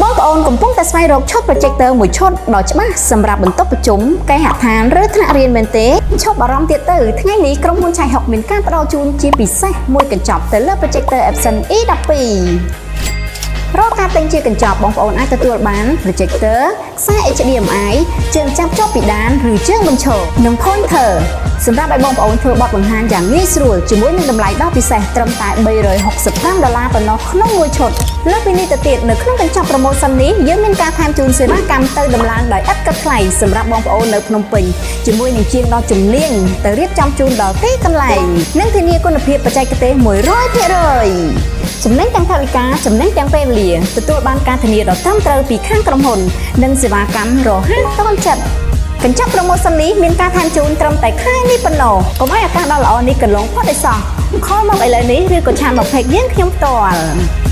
បងប្អូនកំពុងតែស្វែងរកឈុត projector មួយឈុតដ៏ច្បាស់សម្រាប់បន្ទប់ប្រជុំគេហដ្ឋានឬថ្នាក់រៀនមែនទេឈប់បារម្ភទៀតទៅថ្ងៃនេះក្រុមហ៊ុនឆៃហុកមានការផ្ដល់ជូនជាពិសេសមួយកញ្ចប់ទៅលើ projector Epson E12 រាល់ការទិញជាកញ្ចប់បងប្អូនអាចទទួលបាន projector ខ្សែ HDMI ជើងចាប់ជាប់ពិដានឬជើងបញ្ឈរនិង pointer សម្រាប់ឲ្យបងប្អូនធ្វើបទបង្ហាញយ៉ាងងាយស្រួលជាមួយនឹងតម្លៃដ៏ពិសេសត្រឹមតែ365ដុល្លារប៉ុណ្ណោះក្នុងមួយឈុតលើសពីនេះទៅទៀតនៅក្នុងកញ្ចប់ promotion នេះយើងមានការថែមជូនសេវាកម្មទៅដំឡើងដោយឥតគិតថ្លៃសម្រាប់បងប្អូននៅភ្នំពេញជាមួយនឹងជាងដ៏ជំនាញទៅរៀបចំជូនដល់ទីកន្លែងនិងធានាគុណភាពបច្ចេកទេស100%ចំណេញទាំងថវិកាចំណេញទាំងពេលវេលាទទួលបានការធានាដ៏ត្រឹមត្រូវពីខាងក្រុមហ៊ុននិងសេវាកម្មរហ័សទាន់ចិត្តកញ្ចប់ promotion នេះមានការថែមជូនត្រឹមតែខែនេះប៉ុណ្ណោះកុំឲ្យឱកាសដ៏ល្អនេះកន្លងផុតឲ្យសោះcall មកឥឡូវនេះឬក៏chat មក page យើងខ្ញុំផ្ទាល់។